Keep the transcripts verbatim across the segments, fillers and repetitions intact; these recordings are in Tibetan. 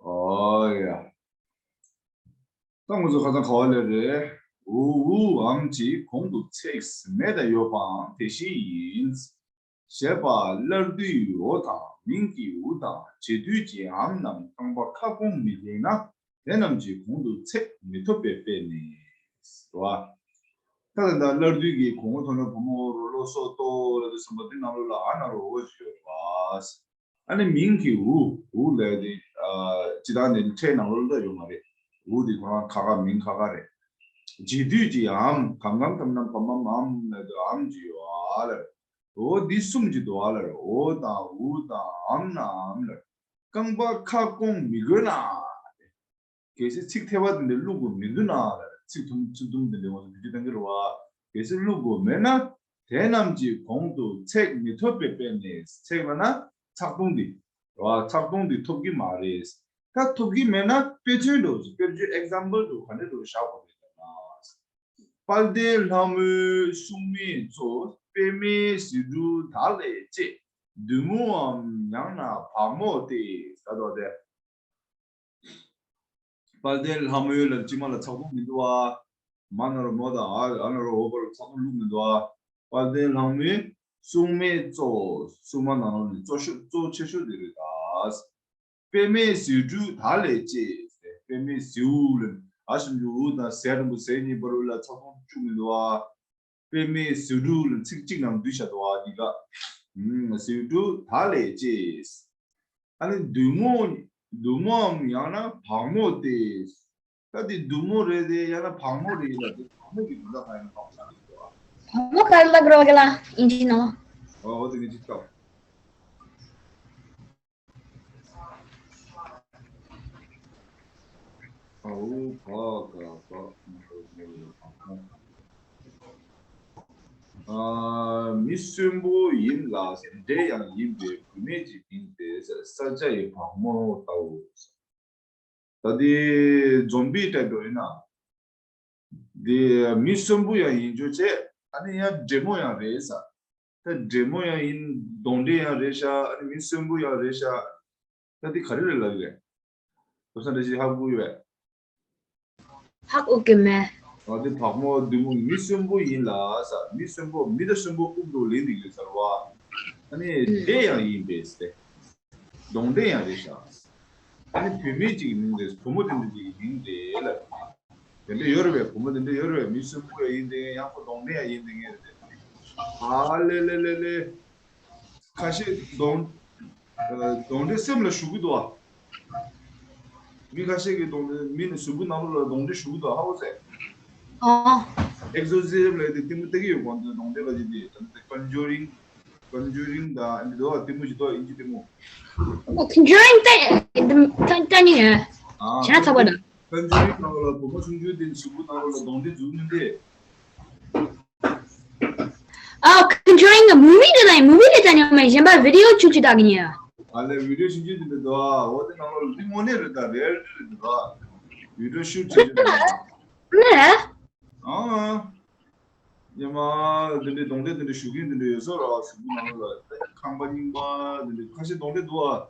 ཨོ་ཡ། ད་ང་ཚོ་ཁ་སང་ག་བ་ལས་རེད། འུ་འུའམ་གྱི་གོང་དུ་ཚེགས་མེད་དང་ཡོད་པའང་དེ་བཞིན་ཡིན། ཞེས་པ་སླར་བསྡུའི་འོ་དང་མིང་གི་འུ་དང་བྱེད་སྡུད་ཀྱི་འམ་རྣམས་རྐང་པ་ཁ་སྐོང་མི་དགོས་ན། དེ་རྣམས་ཀྱི་གོང་དུ་ཚེགས་མི་ཐོབ་པའི་དཔེ་ནི། རེད་བ། ད་ལྟ་སླར་བསྡུ་གི་གོང་འོག་ཐོག་ནས་བུ་མོ་རོ་ལོ་སོ་ཏོ་ལ་དུ་སམ་པ་འདི་ནང་ལོགས་ལ་ཨ་ན་རོ་འོ་ཞིག་ཡོད་པ། ཨ་ནི་མིང་གི་འུ་འུ་ལས་དེ་ཨ་ཅི་ད་ནི་ཕྲད་ནང་ལོགས་ལ་ཡོད་མ་རེད། འུ་དེ་ཁོ་རང་ཁ་ཁ་མིང་ཁ་ཁ་རེད། རྗེས་སྡུད་ཀྱི་འམ་གམ་གམ་དམ་ནམ་བམ་མམ་འམ་ལ་དུ་འམ་ཅི་ཡོད་ཨ་ལ་རེད། འོ་འདི་གསུམ་གྱི་དུ་ཨ་ལ་རེད། འོ་དང་འུ་དང་འམ་ན་འམ་ལ་རྐང་པ་ཁ་སྐོང་མི་དགོས་ན། གལ་སྲིད་ཚིག་ཐེ་བ་དེ་འདྲ་བླུག་དགོས་མི་འདུག་ན། ཚིག་ཐུང་ཚིག་ཐུང་དེ་འདྲ་ང་ཚོ་བེད་སྤྱོད་གཏང་གི་རེད་བ། གལ་སྲིད་བླུག་དགོས་མེད་ན། དེ་རྣམས་ཀྱི་གོང་དུ་ཚེགས་མི་ཐོབ་པའི་དཔེ་ནི། ཚེགས་ལ་ན་ཚགས་ཐུང་འདི་རེད་བ། ཚགས་ཐུང་འདི་ཐོབ་ཀྱི་མ་རེད། ད་ཐོབ་ཀྱི་མེད་ན་དཔེ་མཚོན་འགྲོ་དཔེར་བརྗོད་ཨེག་ཛམ་པལ་འགྲོ་ག་འདྲ་འགྲོ་བཞག་དགོས་རེད་ན། དཔལ་ལྡན་ལྷ་མོའི་སྲུང་མའི་གཙོ། པདྨའི་ཟེའུ་འབྲུ་དག་ལས་སྐྱེས། བདུད་མོའམ་ཡང་ན་བག་མོ་སྟེ། ཟེར་དོ་དེ། དཔལ་ལྡན་ལྷ་མོའི་ལ་ཕྱི་མ་ལ་ཚགས་ཐུང་མི་འདུག་ཨ། མ་ན་རོ་མོ་དང་ཨ་ཨ་ན་རོ་འོ་བར་ཚགས་ཐུང་བླུག་མི་འདུག་ཨ། དཔལ་ལྡན་ལྷ་མོའི་སྲུང་མའི་གཙོ། སྲུང་མ་ནང་ལོགས་ནས་གཙོ་ཤོས་གཙོ་ཆེ་ཤོས་དེ་རེད་ད། པདྨའི་ཟེའུ་འབྲུ་དག་ལས་སྐྱེས། པདྨའི་ཟེའུ་ལ་ཨ་ཞིམ་རྒྱུ་འུ་དང་ཟེར་རིང་པོ་ཟེར་གཉིས་བར་ལ་ཚགས་ཐུང་བཅུག་མི་འདུག་ཨ། པདྨའི་ཟེའུ་འབྲུ་ལ་ཚིག་གཅིག་ནང་བསྡུས་བཞག་འདུག་བ་འདི་ག་ཨུམ། ཟེའུ་འབྲུ་དག་ལས་སྐྱེས། ཨ་ནི་བདུད་མོ། བདུད་མོའམ་ཡང་ན་བག་མོ་སྟེ། ད་འདི་བདུད་མོ་རེད་དེ་ཡང་ན་བག་མོ་རེད་ལ་དེ་བག་མོ་གི་དོན་དག་གང་ཡིན་ན་བག་མོ་རེད་འདུག་བ། བག་མོ་ག་ལ་ག་རེ་བ་ག་ལ་ཨིན་ཇི་ནང་། ཨོ་ཨོ་དེ་ངས་ཅིག་བལྟ། མི་གསོན་པོ་ཡིན་ལ་འདྲེ་ཡང་ཡིན་པའི་བུད་མེད་ཀྱི་མིང་སྟེ་ས་སྐྱ་ཡི་བག་མོ་ལྟ་བུ། ད་དེ་འཛོམ་པའི་ཊའིབ་འགྲོ་ཡིན་ན། དེ་མི་གསོན་པོ་ཡང་ཡིན་རྒྱུ་བྱས། ཨ་ནི་ཡང་འདྲེ་མོ་ཡང་རེད་ས། ད་འདྲེ་མོ་ཡང་ཡིན། གདོན་འདྲེ་ཡང་རེད་ཤག་ཨ་ནི་མི་གསོན་པོ་ཡང་རེད་ཤག་ད་དེ་ག་རེ་རེད་ལབ་ཀྱི་རེད། བསམ་ཚུལ་འདྲ་ཞིག་ཧ་གོ་གི་ཡོད་པས། ཧ་གོ་གི་མེད། ཨ་དེ་བག་མོ་བདུད་མོ་མི་གསོན་པོ་ཡིན་ལ་ས། མི་གསོན་པོ་མི་དང་གསོན་པོ་དབུགས་འགྲོ་ལེན་འདི་ཡོད་ས་རེད་བ། ཨ་ནི་འདྲེ་ཡང་ཡིན་པས་ཟེར། གདོན་འདྲེ་ཡང་རེད་ཤག་ཨ་ནི་བུད་མེད་ཅིག་གི་མིང་རེད། བུ་མོ་དེ་འདྲ་ཅིག་གི་མིང་རེད་ལབ། དེ་འདྲ་ཡོད་རེད་པས། བུ་མོ་དེ་འདྲ་ཡོད་རེད་པས། མི་གསོན་པོ་ཡང་ཡིན་དེ་ཡང་ཁོ་གདོན་འདྲེ་ཡང་ཡིན་དེ་ངེས་རེད། ཨ་ལེ་ལེ་ལེ་ལེ། ཁ་ཤས་གདོན་གདོན་འདྲེ་སེམས་ལ་ཞུགས་ཀྱི་འདུག་ཨ། མི་ཁ་ཤས་ཀྱིས་གདོན་འདྲེ་མི་ནི་གཟུགས་པོ་ནང་ལོགས་ལ་གདོན་འདྲེ་ཞུགས་ཀྱི་འདུག་ཧ་གོ་ཚེ། ཨོ། ཨེག་ཟོར་སིཛམ་ལབ་དེ་ལྟད་མོ་ལྟ་གི་ཡོད་གོ། གདོན་འདྲེ་ག་ཅིག་དེ་ད་ལྟ་ཀོན་ཇུ་རིང་། ཀོན་ཇུ་རིང་དང་ཨ་འདི་འདུག་ལྟད་མོ་ཞིག་འདུག་ཨིན་ཇི་ལྟད་མོ། ཨོ་ཀོན་ཇུ་རིང་ལྟ་ལྟ་ལྟ་ནི་ཡོད། ཨ་བྱས་ན་ཚ་བ་དང་། ཀོན་ཇུ་རིང་ནང་ལོགས་ལ་བུ་མོ་ཆུང་ཆུང་དེ་གཟུགས་པོ་ནང་ལོགས་ལ་གདོན་འདྲེ་འཛུལ་ནི་དེ། ཨ་ཀོན་ཇུ་རིང་གི་མུ་བི་དེ་དང་མུ་བི་དེ་ལྟ་ནི་མ་གཞན་པ་བི་ཌི་ཡོ་ཆུང་ཆུང་ལྟ་གི་ཉེ། ཨ་ལེ་བི་ཌི་ཡོ་ཆུང་ཆུང་དེ་འདྲ་འདུག་ཨ། འོ་དེ་ནང་ལོགས་ལ་དེ་དངོས་གནས་རེད་ད། རེ་ཨ་ལི་ཊི་རེད་འདུག་ཨ། བི་ཌི་ཡོ་ཤུ་ཊི་བྱེད་ཀྱི་འདུག་ཨ། ནི་རེད། ཨ་ཉི་མ་དེ་འདྲའི་གདོན་འདྲེ་དེ་འདྲའི་ཞུགས་མཁན་དེ་འདྲ་ཡོད་ས་རེད་བ། གཟུགས་པོ་ནང་ལོགས་ལ་ཁང་པ་རྙིང་པ་དེ་འདྲའི་ཁ་ཤས་གདོན་འདྲེ་འདུག་ཨ།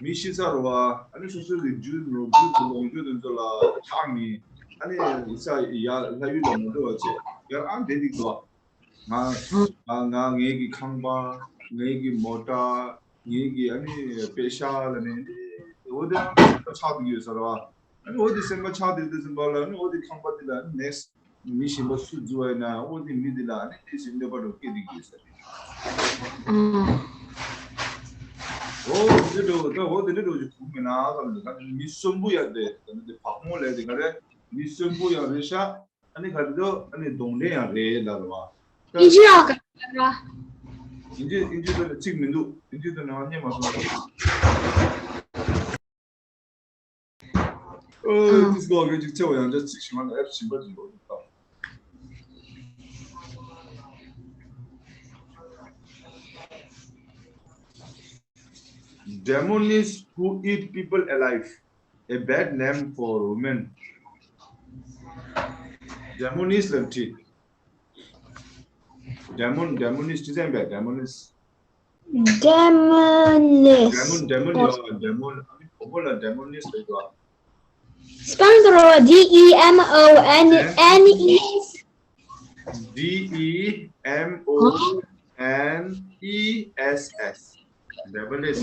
མི་ཤི་ས་རེད་བ། ཨ་ནི་སོ་སོ་གི་རྒྱུ་ནོར་བུ་གི་ལོངས་སྤྱོད་དེ་ཚོ་ལ་ཆགས་ནས་ཨ་ནི་ས་ཡ་ལྷ་ཡུལ་ལ་མ་འགྲོ་བ་བྱས་ཡར་ཨ་འདྲེ་འདི་འདུག་ཨ། ང་ང་ང་ངེད་ཀྱི་ཁང་པ། ངེད་ཀྱི་མོ་ཊ། ངེད་ཀྱི་ཨ་ནི་པེ་ཤ་ལ་ནི་འོ་དེ་ཨ་ཆགས་འདུག་ཡོད་ས་རེད་བ། ཨ་ནི་འོ་དེ་སེམས་པ་ཆགས་བསྡད་དུས་ཙམ་པ་ལ་ཨ་ནི་འོ་དེ་ཁང་པ་དེ་ལ་ཨ་ནི་ནེག་སི་མི་གཞན་པ་སུ་འཛུལ་བ་ཡིན་ན་འོ་དེ་མི་དེ་ལ་ཨ་ནི་དེ་བཞིན་གནོད་པ་འགྲོ་སྐྱེ་བསྡད་ཀྱི་ཡོད་ས་རེད། ཨང་། འོ་དེ་འདྲ་ད་འོ་དེ་འདྲ་འགྲོ་རྒྱུ་གོ་མེད་ན་ཙམ་ལ་ད་མི་གསོན་པོ་ཡང་རེད། ད་ནི་དེ་བག་མོ་ལས་དེ་ག་རེ་མི་གསོན་པོ་ཡང་རེད་ཤག་ཨ་ནི་ག་རེ་འདུག་ཨ་ནི་གདོན་འདྲེ་ཡང་རེད་ལབ་རེད་བ། ཨིན་ཇི་ཡང་ག་རེ་ལབ་རེད་བ། ཨིན་ཇི་ཨིན་ཇི་ཐོག་ནས་ཚིག་མི་འདུག་ཨིན་ཇི་ཐོག་ནས་ང་རྙེད་མ་སོང་། ཨ། ཨོ་ཏིས་གོ་གེ་ཅིག་ཆེ་བ་ཡང་འདྲ་ཚིག་ཞིག་མ་ན་ཨེབ་ཞིམ་པ་ཅིག་འདུག་ད། Demonists who eat people alive. A bad name for women. Demonist ལབ་ཁྲིད། Demon, demonist ཅི་ཟེར་བས། Demonist. Demonis. Demon, demon ཡོད། Demon. ཨ་ནི་བོན་པོ་ལ་Demonis ཟེར་གྱི་རེད། སྤེལ་ཏེ་རོ། D E M O N N E D E M O N E S S. Demonis.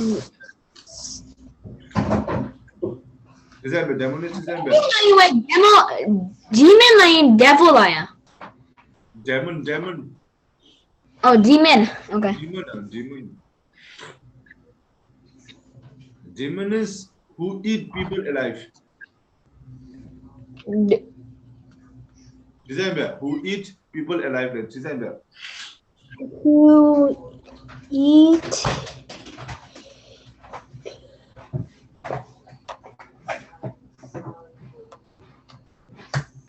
Is that the Demonis? Is that the Demon ལ་ཡིན། Devil ལ་ཡིན། Devil ལ་ཡིན། Demon, demon. Oh, demon. Okay. Demon, uh, demon. Demons who eat people alive. D- December, who eat people alive, like, December. Who eat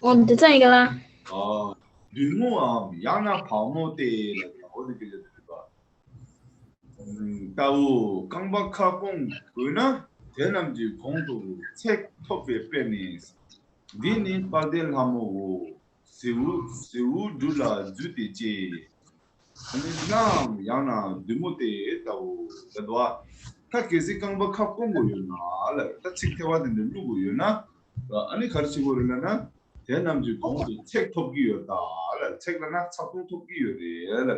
ཨོ་འདི་ཚོ་ཡིན་ག་ལ། ཨ། བདུད་མོའམ་ཡང་ན་བག་མོ་སྟེ་ལ་འོ་དེ་སྐད་ཆ་དེ་རེད་པ། ལྟ་བུ་རྐང་པ་ཁ་སྐོང་དགོས་ན། དེ་རྣམས་ཀྱི་གོང་དུ་ཚེག་ཐོབ་པའི་དཔེ་ནི། འདི་ནི་དཔལ་ལྡན་ལྷ་མོའོ། ཟེའུ་ཟེའུ་སྦྲུལ་ལ་རྫུས་ཏེ་སྐྱེ། ཨ་ནི་ལྷའམ་ཡང་ན་བདུད་མོ་སྟེ་ལྟ་བུ་ལ་འདུག་པ། ད་གལ་སྲིད་རྐང་པ་ཁ་སྐོང་དགོས་ཡོད་ན་ལ། ད་ཚིག་ཐེ་བ་དེ་འདྲ་བླུག་དགོས་ཡོད་ན། ཨ་ནི་ག་རེ་བྱེད་དགོས་རེད་ལབ་ན། དེ་རྣམས་ཀྱི་གོང་དུ་ཚེག་ཐོབ་ཀྱི་ཡོད་ད་ལ། ཚེག་ལབ་ན་ཚགས་ཐུང་ཐོབ་ཀྱི་ཡོད་རེད་ལ།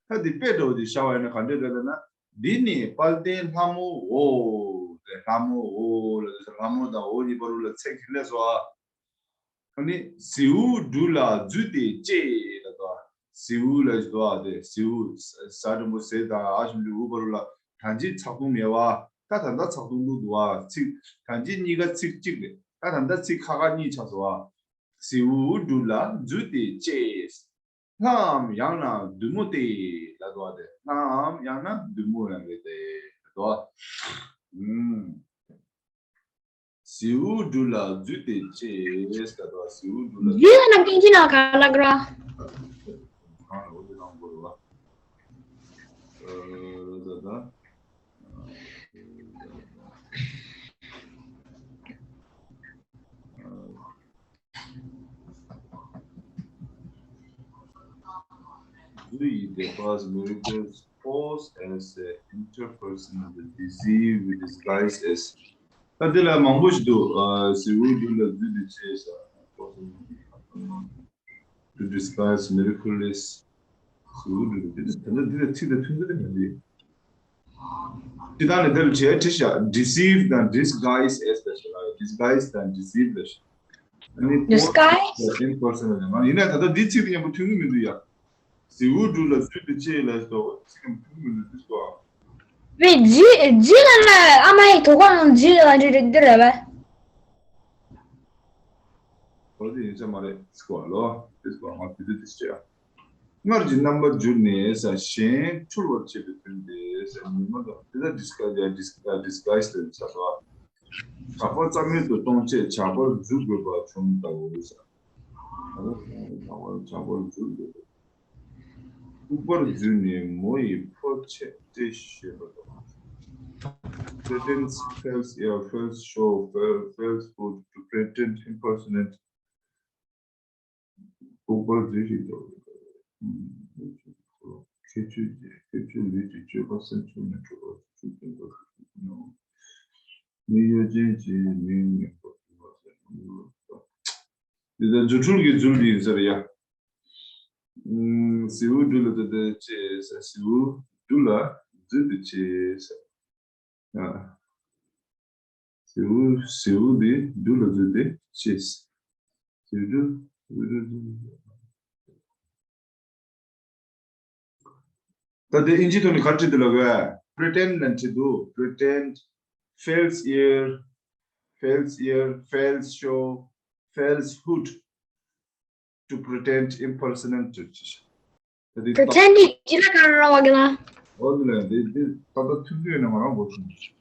ད་འདི་དཔེ་འདྲ་བོ་ཅིག་བཞག་པ་ཡིན་ན་ག་འདྲས་རེད་ལབ་ན། འདི་ནི་དཔལ་ལྡན་ལྷ་མོའོ། དེ་ལྷ་མོའོ་ལ། ལྷ་མོ་དང་འོ་གཉིས་བར་ལ་ཚེག་ལས་སོ། ཨ་ནི་ཟེའུ་སྦྲུལ་ལ་རྫུས་ཏེ་སྐྱེ་ལ་དོ། ཟེའུ་ལ་དོ། དེ་ཟེའུ་ཟ་འགྲེང་བུ་ཟེ་དང་ཨ་ཞབས་ཀྱུ་འུ་བར་ལ་ད་ཅི་ཚགས་ཐུང་མེད་པ། ད་ད་ད་ཚགས་ཐུང་འདུག་འདུག་པ། ཚིག་ད་ཅི་གཉིས་ཀ་ཚིག་གཅིག་རེད། ད་ད་ད་ཚིག་ཁ་ཁ་གཉིས་ཆགས་སོ། ཟེའུ་སྦྲུལ་ལ་རྫུས་ཏེ་སྐྱེ། ལྷའམ་ཡང་ན་བདུད་མོ་སྟེ་ལ་དོ། དེ་ལྷའམ་ཡང་ན་བདུད་མོ་ལ་རེད་དེ་ལ་དོ། ཨུམ། ཟེའུ་སྦྲུལ་ལ་རྫུས་ཏེ་སྐྱེ་ལ་དོ། ཟེའུ་སྦྲུལ་ལ། རྫུས་ལ་ན་ཀིང་ཅི་ན་ག་ལ་ག་ར། གང་ལ་འོ་དེ་ནང་གོ་ར། ཨ་ད་ད། Due to the past miracles pose as an interpersonal disease with disguise as. ད་དེ་ལ་མང་པོ་ཞིག་འདུག་ཨ། ཟེའུ་སྦྲུལ་ལ་རྫུས་ཏེ་སྐྱེ་ས། To disguise miracle is. ཟེའུ་སྦྲུལ་ལ་རྫུས་ཏེ། ད་ལྟ་འདི་ལ་ཚིག་དང་མཐུན་གྱི་རེད་མ་རེད། ཅི་ད་ནི་དེ་ལ་བྱས་བྲིས་བཞག Deceive དང་disguise as ལ་བྱས་ན། disguise དང་deceive ལ་བྱས། ཨ་ནི་disguise in person ལ་ང་ཡིན་ན་ད་ལྟ་འདི་ཚིག་དེ་མཉམ་པོ་མཐུན་གྱི་མི་འདུག་ཡ། ཟེའུ་སྦྲུལ་ལ་རྫུས་ཏེ་སྐྱེ་ལ་སོགས་ཚིག་མཐུན་མི་འདུག་དེ་སོགས། བའི་རྫུས་རྫུས་ལ་ལ་ཨ་མ་ཡི་དོ་ཁ་ནང་རྫུས་ལ་འདྲི་རིགས་འདི་རེད་བས། ཨོ་དེ་ཡིན་ས་མ་རེད་སྐོར་ལོ། དེ་སྐོར་ང་དེ་དུས་དེ་བྱས། སྔར་གྱི་རྣམ་པར་གྱུར་ནས་ས་གཞན་འཁྲུལ་བར་བྱེད་པའི་དོན་ཏེ་ས། ཉིན་མོ་དང་དེ་ལ་disguise disguise ལ་བྱ་བ། དྲག་པོ་རྩ་མེད་དུ་གཏོང་ཆེད་ཇག་པར་འཛུལ་དགོས་པ་བྱུང་ལྟ་བུ་ས། ཇག་པར་འཛུལ་དགོས་པ། ལྐུགས་པར་འཛུལ་ནས་མོ་ཡི་ཕོ་ཆེ་སྟེ་ཞེས་པ་དང་། Pretends, fails, yeah, fails, show, fail, falsehood, to pretend, impersonate. ལྐུགས་པར་འཛུལ་ཞིག་ཏུ། ཁྱད་ཆོས་ཀྱི་ཁྱད་ཆོས་ལུས་ཀྱི་སྤྱོད་པ་སེམས་ཚོར་ནས་གྲུབ་པ་ཆོས་ཅན་པ་ཞིག་ཡིན་ནོ། མི་གཡོ་ཅན་གྱི་མིང་ངན་པ་ཞིག་མ་ཟད་ནོ། འདི་ལྟར་རྫུ་འཕྲུལ་གྱི་རྫུལ་འདི་ཡིན་ཟེར་ཡ། ཨུམ། ཟེའུ་སྦྲུལ་ལ་དེ་དེ་ཅེས་ཟེར། ཟེའུ་སྦྲུལ་ལ་རྫུས་ཏེ་སྐྱེས་ཟེར། ཨ། ཟེའུ་ཟེའུ་འདི་སྦྲུལ་ལ་རྫུས་ཏེ་སྐྱེས། ཟེའུ་སྦྲུལ་ཟེའུ་སྦྲུལ། ད་དེ་ཨིན་ཇི་ཐོག་ནས་ག་རེ་བྲིས་འདུག་ལབ་པས། pretend ལབ་བྲིས་འདུག pretend, false ear, false ear, false show, falsehood, to pretend, impersonate བྲིས། ད་དེ་pretend ཅི་ལ་ག་རེ་ར་བ་གི་ལ། འོ་དེ་ལ་དེ་དེ་ད་ལྟ་ཐུག་རྒྱུ་ཡོད་ན་ང་རང་འགོ་ཚུགས།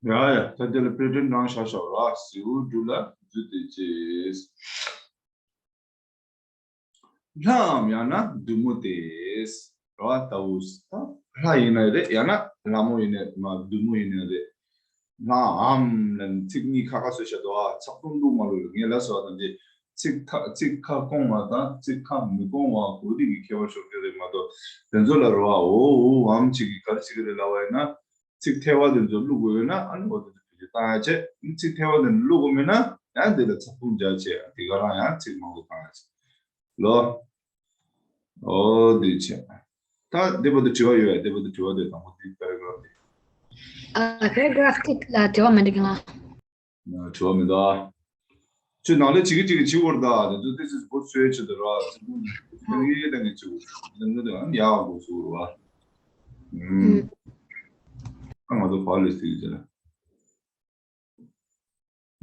ཡ་ཡ། ད་དེ་ལ་པེ་ཏྲན་རང་བཞག་བཞག་ར། ཟེའུ་འབྲུ་ལ་རྫུས་ཏེ་བྱས། ལྷའམ་ཡང་ན་བདུད་མོ་སྟེ། ར་ལྟ་བུ། ལྷ་ཡིན་ན་རེད། ཡང་ན་ལྷ་མོ་ཡིན་ན་མ་བདུད་མོ་ཡིན་ན་རེད། ལྷའམ་ལ་ཚིག་གཉིས་ཁ་ཁ་བཟོས་བཞག་འདུག་ཨ། ཚགས་ཐུང་འདུག་མ་ལོ་ལ་ངས་ལ་སོགས་དང་དེ། ཚིག་ཁ་ཚིག་ཁ་སྐོང་བ་དང་ཚིག་ཁ་མི་སྐོང་བ་གོ་དེ་གི་ཁྱད་པར་ཤོར་གི་རེད་མ་གཏོགས། དེ་ཚོ་ལ་རོ་ཨ་འོ་འོ་འམ་ཅིག་གི་ག་རེ་བྱེད་ཀྱི་རེད་ལབ་པ་ཡིན་ན། ཚིག་ཐལ་བ་དེ་ཚོ་བླུག་དགོས་ཡོད་ན་ཨ་ནི་འོ་དེ་ཚོ་བེད་སྤྱོད་བཏང་ཡ་བྱས། ཚིག་ཐལ་བ་དེ་ཚོ་བླུག་དགོས་མེད་ན་ཡང་དེ་ལ་ཚགས་ཐུང་སྦྱར་བྱས། དེ་ག་རང་ཡང་ཚིག་མང་པོ་བཏང་ཡ་བྱས། ལོ། འོ་དེ་བྱས། ད་དེ་བར་དུ་དྲི་བ་ཡོད་ཡ། དེ་བར་དུ་དྲི་བ་དེ་དང་པོ་དེ་པེ་ར་གྷ་རབ་དེ། ཨ། པེ་ར་གྷ་རབ་དེ་ལ་དྲི་བ་མི་འདུག་གི་ང་། དྲི་བ་མི་འདུག་ཨ། ཁྱོད་ནང་ལས་བྱེད་ཀྱི་བྱེད་ཀྱི་བྱེད་དགོས་རེད་ད། དེ་ཚོ་ཏོག་ཙམ་བུ་སོས་ཆེད་དུ་ར། ཚིག་ཐུང་ལྡང་གི་ལྡང་གི་བྱེད་དགོས། ལྡང་གི་ལྡང་གི་ཡག་པོ་བཟོ་དགོས་རེད་བ། ཨུམ། ཨ་ང་ཚོ་ཕར་ལས་ཟེར་གྱི་བྱས་ན།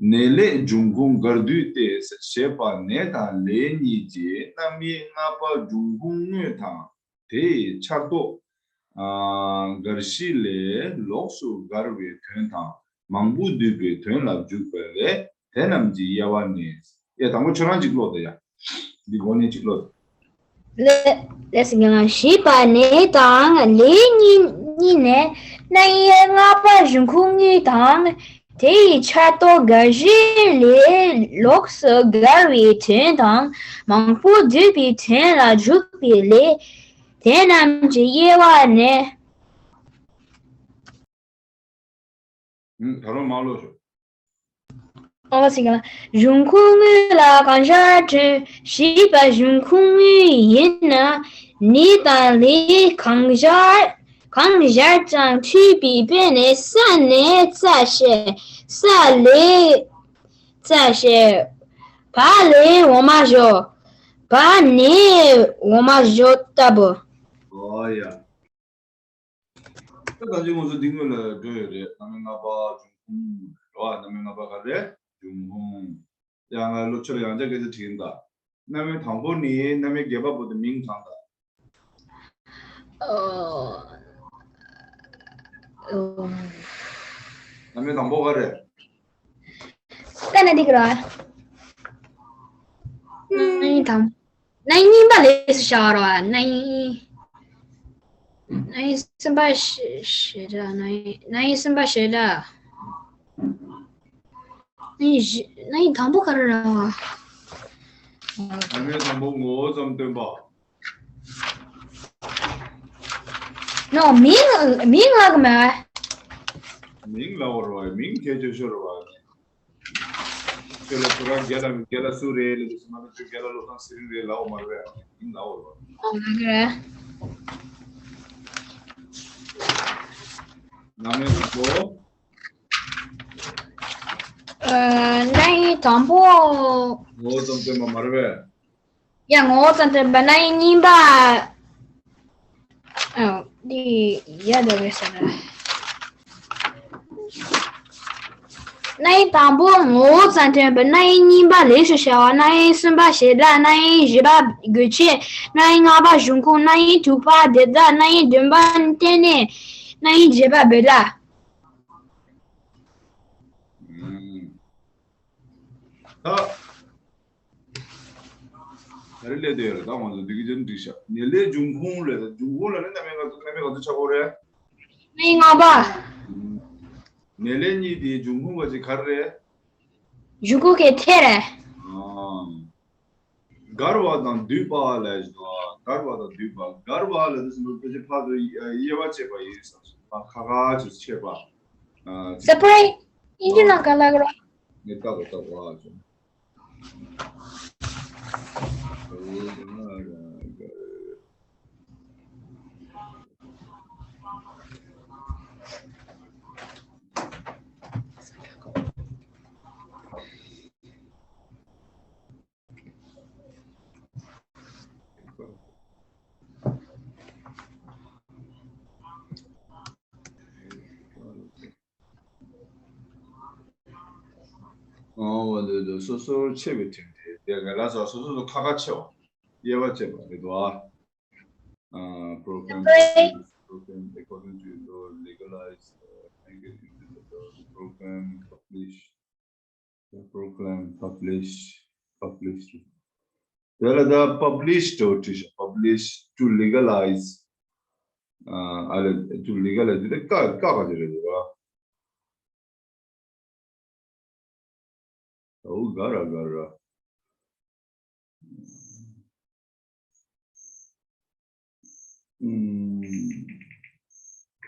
ནད་ལས་འབྱུང་ཁུངས་འགལ་དུས་ཏེ་ཞེས་པ་ནད་དང་ལས་གཉིས་ཀྱི་རྣམ་དབྱེ་ལྔ་པ་འབྱུང་ཁུངས་དངོས་དང་དེ་ཡི་ཆར་གཏོགས། ཨ། འགལ་གཞི་ལས་ལོགས་སུ་འགལ་བའི་དོན་དང་མང་པོ་འདུས་པའི་དོན་ལ་འཇུག་པའི་ལས་དེ་རྣམས་ཀྱི་དབྱེ་བ་ནི། ཡ་དང་པོ་ཁྱོད་རང་གཅིག་ཀློག་དང་ཡ། འདི་གོ་ནས་གཅིག་ཀློག་དང་། ལས་ལས་ཟེར་ཡང་ཞེས་པ་ནད་དང་ལས་གཉིས་གཉིས་ནས་རྣམ་དབྱེ་ལྔ་པ་འབྱུང་ཁུངས་དངོས་དང་། དེ་ཡི་ཆར་གཏོགས་འགལ་གཞི་ལས་ལོགས་སུ་འགལ་བའི་དོན་དང་མང་པོ་འདུས་པའི་དོན་ལ་འཇུག་པའི་ལས་དེ་རྣམས་ཀྱི་དབྱེ་བ་ནི། ད་རུང་མ་ལོ་ཞོ། ཨོ་ཟེར་གྱི་ལ། འབྱུང་ཁུངས་དངོས་ལ་གང་ཤར་དོན་ཞེས་པ་འབྱུང་ཁུངས་དངོས་ཡིན་ན། ནད་དང་ལས་གང་ཤར་གང་ཤར་ཙམ་འཁྲུལ་པའི་དཔེ་ནི་ས་ནས་རྩྭ་བཤད། ས་ལས་རྩྭ་བཤད། བ་ལས་འོ་མ་བཞོ། བ་ནས་འོ་མ་བཞོ་ལྟ་བུ། ཨོ་ཡ། ད་ད་ཅི་ང་ཚོ་འདི་སྔོན་ལ་འགྲོ་ཡོད་རེད། རྣམ་དབྱེ་ལྔ་པ་འབྱུང་ཁུངས་རེད་བ། རྣམ་དབྱེ་ལྔ་པ་ག་རེ་འབྱུང་ཁུངས། ཡང་ང་ལོ་ཆེར་ཡང་བསྐྱར་སྐད་ཆ་དྲིས་ཡིན་ད། རྣམ་དབྱེ་དང་པོ་ནི་རྣམ་དབྱེ་བརྒྱད་པ་བོ་དེ་མིང་དྲངས་དང་། ཨོ། ཨོ། རྣམ་དབྱེ་དང་པོ་ག་རེ། ད་ནི་འདི་ག་རེ། རྣམ་དབྱེ་དང་། རྣམ་དབྱེ་གཉིས་པ་ལས་སུ་བྱ་བ་རེད་བ། རྣམ་དབྱེ། རྣམ་དབྱེ་གསུམ་པ་ཞེ་ཞེ་སྒྲ། རྣམ་དབྱེ་རྣམ་དབྱེ་གསུམ་པ་ཞེ་སྒྲ། རྣམ་དབྱེ་བཞི། རྣམ་དབྱེ་དང་པོ་ག་རེ་རེད་བ། རྣམ་དབྱེ་དང་པོ་ངོ་བོ་ཙམ་སྟོན་པ། ནོ། མིང་མིང་ལབ་གི་མེད་བ། མིང་ལབ་དགོས་རེད་བ། མིང་གལ་ཆེ་ཤོས་རེད་བ། ཁྱོད་ལ་ཁྱོད་རང་རྒན་ལ་རྒན་ལགས་སུ་རེད་ལབ་དུས་ཙམ་པ་ཁྱོད་རྒན་ལགས་བློ་བཟང་ཚེ་རིང་རེད་ལབ་དགོས་མ་རེད་པས། ཡིན་ལབ་དགོས་རེད། ཨ་མ་གི་རེད། རྣམ་དབྱེ་དང་པོ། ཨ། རྣམ་དབྱེ་དང་པོ། ངོ་བོ་ཙམ་སྟོན་པ་མ་རེད་པས། ཡ། ངོ་བོ་ཙམ་སྟོན་པ། རྣམ་དབྱེ་གཉིས་པ། ཨ། འདི་ཡ་འདི་རེད་ཟེར་ན། རྣམ་དབྱེ་དང་པོ་ངོ་བོ་ཙམ་སྟོན་པ། རྣམ་དབྱེ་གཉིས་པ་ལས་སུ་བྱ་བ། རྣམ་དབྱེ་གསུམ་པ་བྱེ་བྲག། རྣམ་དབྱེ་བཞི་པ་དགོས་ཆེད། རྣམ་དབྱེ་ལྔ་པ་འབྱུང་ཁུངས། རྣམ་དབྱེ་དྲུག་པ་དེ་དག། རྣམ་དབྱེ་བདུན་པ་རྟེན་གནས། རྣམ་དབྱེ་བརྒྱད་པ་བེ་ལ། ཨུམ། ད། ག་རེ་ལས་དེ་ཡོད་རེད། ད་ང་ཚོ་འདི་གི་ཅན་འགྲིག་ཤག་ནད་ལས་འབྱུང་ཁུངས་ལས། འབྱུང་ཁུངས་ལ་ནི་རྣམ་དབྱེ་ག་ཚོད། རྣམ་དབྱེ་ག་ཚོད་ཆགས་ཀྱི་ཡོད་རེད། རྣམ་དབྱེ་ལྔ་པ། ནད་ལས་གཉིས་དེའི་འབྱུང་ཁུངས་ག་ཅིག་ག་རེ་རེད། འབྱུང་ཁུངས་ག་ཅིག་རེད། ཨ། འགལ་བ་དང་འདུས་པ་ལས་བྱུང་བ། འགལ་བ་དང་འདུས་པ། འགལ་བ་ལ་ནི་སུ་ཕལ་ཆེར་ཕར་ཚུར་དབྱེ་བ་ཕྱེ་བ་ཡིན་ཙང་ཁ་ཁ་ཅིག་ཕྱེ་བ། ཨ། Separate། དབྱིན་ཇི་ནང་ག་ལབ་ཀྱི་རེད། ངས་ལྟ་དགོས་ལྟ་དགོས། ཨ། ཅོ། ཨོ། འོ་འདི་འདི་སོ་སོར་ཕྱེ་བའི་ཁྲིམས་ཏེ། དེ་ངེས་ལ་སོ་སོ་སོ་ཁ་ཁ་ཕྱེ་བ། དབྱེ་བ་ཕྱེ་བ་རེད་དོ། ཨ། Broken, broken according to the legalized, uh, language in the Program publish. Program publish. Publish. དེ་ལ་ད་publish to བྲིས་ཤག publish to legalize. ཨ་ལ་to legalize དེ་ཀ་ཀ་ག་དེ་རེད་བ། ཨོ་ག་ར་ག་ར། ཨུམ།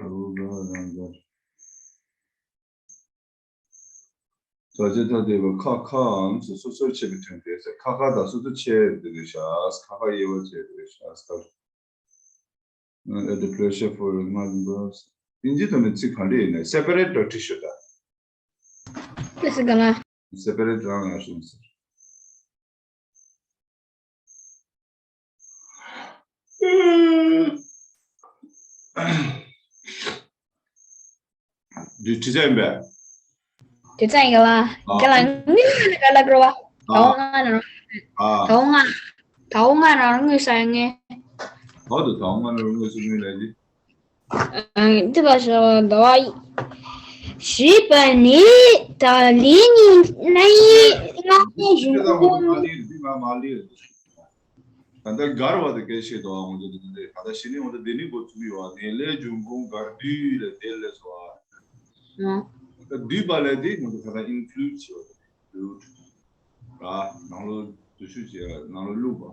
ཨོ་ག་ར་ག་ར། ད་ཅི་ད་དེ་བ་ཁ་ཁའམ་སོ་སོ་སོར་ཕྱེ་བའི་དོན་དེ་ཟེར། ཁ་ཁ་དང་སོ་སོ་ཕྱེ་དེ་རེད་ཤག་ཁ་ཁ་དབྱེ་བ་ཕྱེ་དེ་རེད་ཤག At the pleasure for members. དབྱིན་ཇི་ཐོག་ནས་ཚིག་ག་འདྲ་ཡིན་ན་separate འགྲོ་བྲིས་ཤོག་ད། ཀི་སི་ག་ལ། Separate རང་ཡང་ཤོང་ཟེར། འདི་ཁྲི་ཚན་པས། ཁྲི་ཚན་ཡིན་ལ། ཨ། རྒན་ལགས་དངུལ་ས་ནས་ག་ལ་འགྲོ་བ། ཨ། ད་འོ་ང་ན། ཨ། ད་འོ་ང་། ད་འོ་ང་ན་དངུལ་ས་ཡང་ངེ། ཨོ་དུ་ད་འོ་ང་ན་དངུལ་ས་དངུལ་ལ་ཡི། ཨ། འདི་ལ་ཞོ་ཟླ་བ་ཞེས་པ་ནི་ད་ལན་ནི་ན་ཡི་ང་ནི་གཞུང་ཁོངས། ད་ལྟ་མགར་བ་དེ་སྐད་བཤད་དོ། ང་ཚོ་འདི་འདི་ད་ལྟ་ཞི་ནི་ང་ཚོ་འདི་ནི་འགོ་ཚུགས་ཡོད་བ། ནས་ལས་འབྱུང་ཁུངས་མགར་བདུད་ལས་དེ་ལས་སོ། ད་བསྡུས་པ་ལས་དེ་ང་ཚོ་ད་ལྟ་include བྱས་པ་དེ་root ར་ནང་ལོ་བསྡུ་ཤུ་བྱས་ནང་ལོ་བླུགས་པ།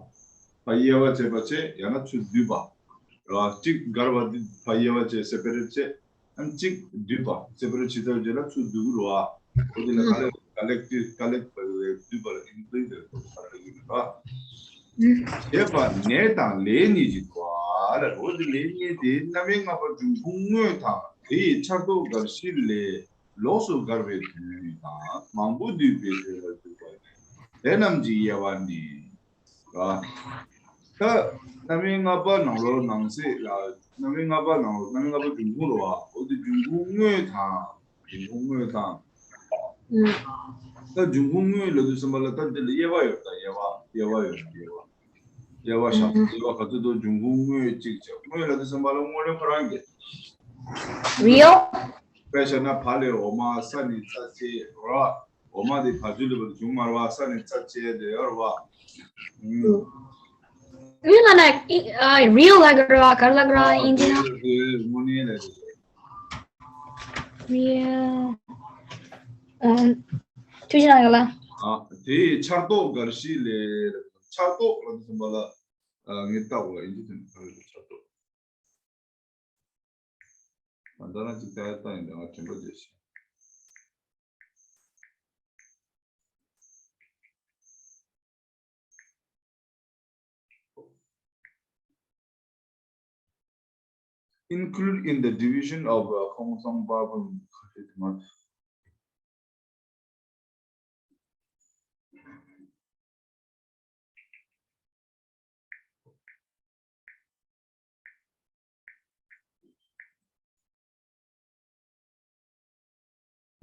ཕ་དབྱེ་བ་བྱས་པ་བྱས་ཡང་ན་ཚུར་བསྡུས་པ། ར་གཅིག་མགར་བ་འདི་ཕ་དབྱེ་བ་བྱས་separate བྱས། ཨ་ནི་གཅིག་བསྡུས་པ་separate བྱེད་ཐབས་བྱས་ན་ཚུར་བསྡུ་གི་རེད་བ། འོ་དེ་ལ་ཀ་ལེག་ཀ་ལེག་ཏི་ཀ་ལེག་པ་ལས་བསྡུས་པ་ལ་ཨིན་ཏིག་ཟེར་བ་རེད་བ། ཞེས་པ་ནས་དང་ལས་གཉིས་ཀྱི་བ་ལ། འོ་དེ་ལས་གཉིས་དེ་རྣམ་དབྱེ་ལྔ་པ་འབྱུང་ཁུངས་དངོས་དང་དེ་ཡི་ཆར་གཏོགས་མགར་བཞི་ལས་ལོགས་སུ་མགར་བའི་དོན་དང་མང་པོ་བསྡུས་པའི་དོན་ལ་འཇུག་པ་ཡིན། དེ་རྣམས་ཀྱི་དབྱེ་བ་ནི། ད་རྣམ་དབྱེ་ལྔ་པ་ནང་ལོགས་ནང་གསེས་ལ་རྣམ་དབྱེ་ལྔ་པ་ནང་ལོགས་རྣམ་དབྱེ་ལྔ་པ་འབྱུང་ཁུངས་རེད་བ། འོ་དེ་འབྱུང་ཁུངས་དངོས་དང་། འབྱུང་ཁུངས་དངོས་དང་། ད་འབྱུང་ཁུངས་དངོས་ལབ་དུས་ཙམ་པ་ལ་ད་འདི་ལ་དབྱེ་བ་ཡོད་ད། དབྱེ་བ་དབྱེ་བ་ཡོད་ན་དབྱེ་བ། དབྱེ་བ་བཞག་དབྱེ་བ་ག་ཚོད་འདུག་འབྱུང་ཁུངས་དངོས་གཅིག་བྱས། དངོས་ལབ་དུས་ཙམ་པ་ལ་དངོས་ལ་ཁོ་རང་གི་real། དཔེ་བཞག་ན་བ་ལས་འོ་མ་ས་ནི་རྩ་ཆེ་ར། འོ་མ་དེ་བ་ཚུལ་ལས་བར་བྱུང་མར་བ་ས་ནི་རྩ་ཆེ་དེ་ཡོད་ར་བ། ཨུམ། ཡིན་ལ་ན་real ལ་ག་ར་ག་ར་ལ་ག་ར་ཨིན་ཇི་ན། དངོས་གནས་ལ་རེད། ཡ། ཨ། ཐུགས་རྗེ་གནང་ཡོད་ལ། ཨ། དེ་ཡི་ཆར་གཏོགས་མགར་བཞི་ལས། ཆར་གཏོགས་ལ་དུ་ཟིན་པ་ལ། ཨ། ངས་བལྟ་དགོས་ལ་ཨིན་ཇི་དེ་ནི་ག་རེ་རེད་ཆར་གཏོགས། ཨ། ད་ནང་གཅིག་ལྟ་ཡ་ལྟ་ཡིན་ད་ང་དྲན་པ་བརྗེད་ཤག Include in the division of uh, Khongsang Babul Kharit Mat.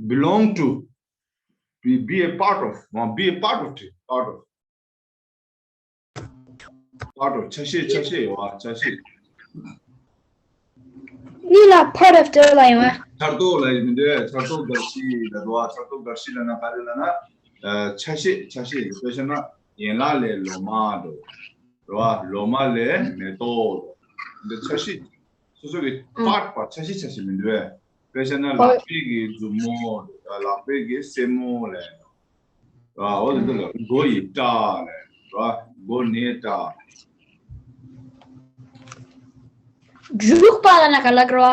Belong to, be, be a part of, uh, be a part of it, part of. Part of, ཆ་ཤས་ཆ་ཤས་ཡོད་བ། ཆ་ཤས། གཉིས་ལ་part of དེ་ལ་ཡོང་བ། ཆར་གཏོགས་ལ་ཡིན་མི་འདུག་ཆར་གཏོགས་མགར་བཞི་ལ་འདུག་བ། ཆར་གཏོགས་མགར་བཞི་ལ་ན་ག་རེ་ལ་ན། ཨ། ཆ་ཤས་ཆ་ཤས་དཔེ་བཞག་ན་ཡན་ལག་ལས་ལོ་མ་འགྲོ། རེད་བ། ལོ་མ་ལས་མེ་ཏོག་འགྲོ། འདི་ཆ་ཤས། སོ་སོ་གི་ཨང་part part ཆ་ཤས་ཆ་ཤས་མི་འདུག་བས། དཔེ་བཞག་ན་ལག་པའི་གི་མཛུབ་མོ་འགྲོ། ལག་པའི་གི་སེན་མོ་ལས་འགྲོ། ར། འོ་དེ་འདི་ལ་མགོ་ཡི་སྐྲ་ལས། ར། མགོ་ནས་སྐྲ། འཇུག་པ་ལ་ན་ག་ལ་ག་ར་བ།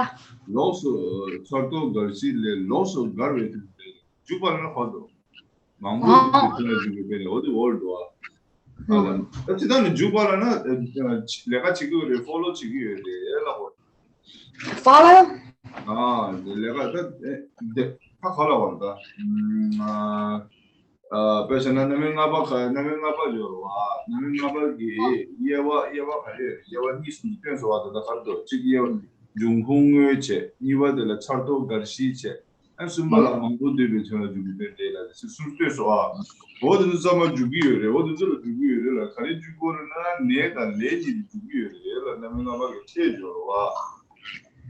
ལོགས་སུ་ཆར་གཏོགས་མགར་བཞི་ལས་ལོགས་སུ་མགར་བའི་དོན་དེ་འཇུག་པ་ལ་ན་ཧོ་དོ། མང་པོ་ཨ་འཇུག་པའི་དོན་ལ་འཇུག་པའི་དཔེ་ནས་འོ་དེ་འོ་འགྲོ་བ། ཨ་ལ་ད་ཅི་ད་ནི་འཇུག་པ་ལ་ན་ལས་ཀ་བྱེད་ཀྱི་ཡོད་རེད། ཕོ་ལོ་བྱེད་ཀྱི་ཡོད་རེད་ལ་ཧོ། ཕོ་ལོ། ཨ་ལས་ཀ་ད་ཁ་ཁ་ལ་བ་ད། ཨ། ཨ། དཔེ་བཞག་ན་རྣམ་དབྱེ་ལྔ་པ་ག་རྣམ་དབྱེ་ལྔ་པ་ཡོད་རེད་བ། རྣམ་དབྱེ་ལྔ་པ་གི་དབྱེ་བ་དབྱེ་བ་ག་རེ་ཡོད། དབྱེ་བ་གཉིས་སུ་བསྟན་སོང་བ། ད་ལྟ་ག་རེ་འདུག་གཅིག་དབྱེ་བ་འབྱུང་ཁུངས་དངོས་བྱས། གཉིས་པ་དེ་ལ་ཆར་གཏོགས་མགར་བཞི་བྱས། ཨ། གསུམ་པ་ལ་མང་པོ་འདུས་པའི་དོན་ལ་འཇུག་པའི་དཔེ་རེད་ལ་ཚིག་གསུམ་བསྟན་སོང་ཨ། འོ་དེ་ཚོ་ཚང་མ་འཇུག་གི་ཡོད་རེད། འོ་དེ་ཚོ་ལ་འཇུག་གི་ཡོད་རེད་ལ། ག་རེ་འཇུག་དགོས་རེད་ན་ནས་དང་ལས་གཉིས་ལ་འཇུག་གི་ཡོད་རེད་ལ། རྣམ་དབྱེ་ལྔ་པ་གི་ཁྱད་སྦྱོར་བ།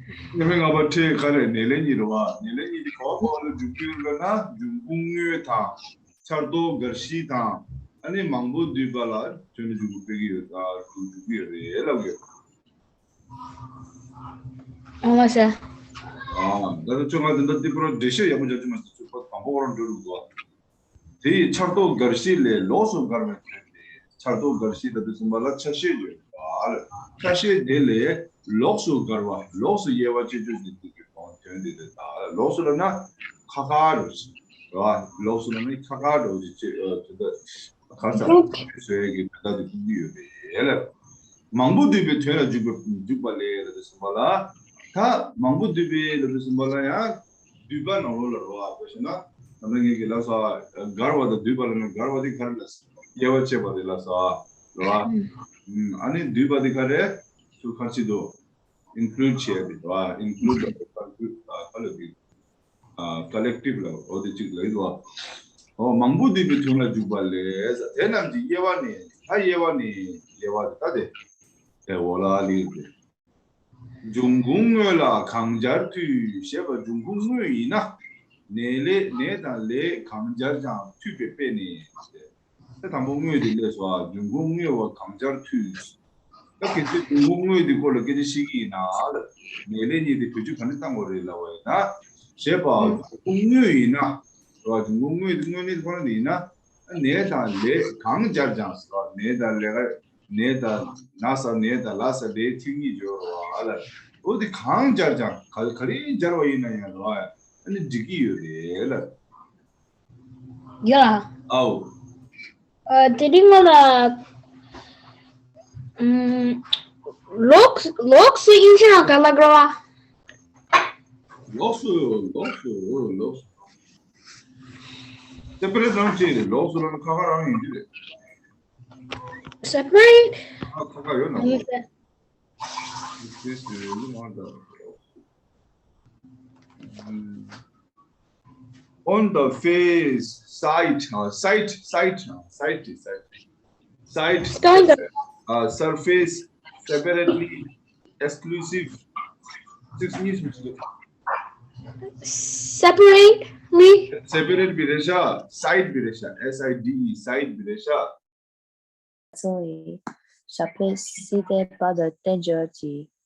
ཉི་མའི་ལྔ་པ་ཁྲིད་ག་རེ་ནས་ལེན་གཉིས་རེད་བ། ནས་ལེན་གཉིས་དེ་ག་བ་ག་བ་ལ་འཇུག་རྒྱུ་ཡོད་ལབ་ན་འབྱུང་ཁུངས་དངོས་དང་། ཆར་གཏོགས་དགར་གཞི་དང་། ཨ་ནི་མང་པོ་བསྡུས་པ་ལ་དོན་ནི་འཇུག་པ་སྤེལ་གྱི་ཡོད། ཨ་འཇུག་འཇུག་གི་ཡོད་རེད་ལབ་ཡོད། ཨ་མ་ཟེར། ཨ་ད་ལྟ་ཁྱོད་ང་དེ་འདྲ་ཏི་པུ་ར་འགྲེལ་བཤད་ཡག་པོ་རྒྱག་རྒྱུ་མ་ཟད་ཚུལ་པ་དང་པོ་ཁོ་རང་འགྲོ་རུ་འདུག་བ། དེ་ཡི་ཆར་གཏོགས་དགར་གཞི་ལས་ལོགས་སུ་དགར་བའི་དོན་ཏེ། ཆར་གཏོགས་དགར་གཞི་ལབ་དུས་ཙམ་པ་ལ་ཆ་ཤས་ཡོད་པ། ཆ་ཤས་དེ་ལས་ལོགས་སུ་དགར་བ། ལོགས་སུ་དབྱེ་བ་ཕྱེ་ཆོག་ཅིག་དེ་གི་དོན་དོན་དེ་རེད། ད་ལོགས་སུ་ལབ་ན་ཁ་ཁ་རུ་ཞིག་རེད་བ། ལོགས་སུ་ལབ་ན་ཁ་ཁ་རུ་ཞིག་ཅེས་དེ་ལྟ་ག་ས་བཟོ་ཡས་ཀྱི་དོན་དག་དེ་ཀུན་གྱི་ཡོད་པས་ལ། མང་པོ་བསྡུས་པའི་དོན་ལ་འཇུག་པ་འཇུག་པ་ལས་ལབ་དུས་ཙམ་པ་ལ། ད་མང་པོ་བསྡུས་པའི་ལབ་དུས་ཙམ་པ་ལ་ཡང་བསྡུས་པ་ནང་ལོགས་ལ་རོ་ཨ་པོ་ཞེ་ན། ད་ལྟ་ངེད་ཀྱི་ལ་ས་དགར་བ་དང་བསྡུས་པ་ལ་ན་དགར་བ་དེ་ག་རེ་ལ་དབྱེ་བ་ཕྱེ་བ་དེ་ལ་ས་རོ་ཨ། ཨ་ནི་བསྡུས་པ་དེ་ག་རེ་ཚུར་ཁ་ཕྱི་དུ་include་བྱས་ཏེ་རོ་ཨ། include་ལ་ག་ལ་དེ། ཨ་collective་ལ་འོ་དེ་གཅིག་ལ་ཡིན་བ། འོ་མང་པོ་བསྡུས་པའི་དོན་ལ་འཇུག་པ་ལས། དེ་རྣམས་ཀྱི་དབྱེ་བ་ནི། ད་དབྱེ་བ་ནི་དབྱེ་བ་དེ་ད་དེ། དེ་འོ་ལ་ལི་དེ། འབྱུང་ཁུངས་དངོས་ལ་གང་སྦྱར་འཐུས་ཞེས་པ། འབྱུང་ཁུངས་དངོས་ཡིན་ན། ནས་ལས་ནས་དང་ལས་གང་སྦྱར་ཀྱང་འཐུས་པའི་དཔེ་ནི། དེ་དང་པོ་དངོས་དེ་སླེབས་སོ། འབྱུང་ཁུངས་དངོས་པ་གང་སྦྱར་འཐུས། ད་གལ་སྲིད་འབྱུང་ཁུངས་དངོས་དེ་སྐོར་ལ་སྐད་ཆ་བཤད་ཀྱི་ཡིན་ན་ལ། ནས་ལས་གཉིས་དེ་བེད་སྤྱོད་ག་ནས་བཏང་དགོས་རེད་ལབ་པ་ཡིན་ན། ཞེས་པ་འབྱུང་ཁུངས་དངོས་ཡིན་ན། རེད་བ། འབྱུང་ཁུངས་དངོས་དངོས་གནས་ཁོ་རང་དེ་ཡིན་ན། ནས་དང་ལས་གང་སྦྱར་ཀྱང་ཟེར་བ། ནས་དང་ལས་ཀ་ནས་དང་ན་ས་ནས་དང་ལ་ས་ལས་ཚིག་གཉིས་སྦྱོར་བ་ལ། འོ་དེ་གང་སྦྱར་ཀྱང་ག་ག་རེ་སྦྱར་བ་ཡིན་ན་ཡང་རེད་བ། ཨ་ནི་འགྲིག་གི་ཡོད་རེད་ལ། ཡ། ཨའོ། ཨ་དེ་རིང་ང་ལ་ཨམ་ལོགས་ལོགས་སུ་དབྱེ་ཞིང་ག་ལ་དགར་བ། ལོགས་སུ་ལོགས་སུ་ལོགས་སུ། སེ་པ་རེཊ་རང་བྱས་ལོགས་སུ་ལ་ཁ་ཁ་རང་ཡིན་གྱི་རེད། སེ་པ་རེཊ། ཁ་ཁ་ཡོད་ན། This is the one that on the face, side, uh, side, side, uh, side, side, side, Standard. Uh, surface, separately, exclusive. Six minutes. Separately. Separate 比例上, side 比例上, S I D E, side 比例上. Sorry. Chapitre cité pas de danger.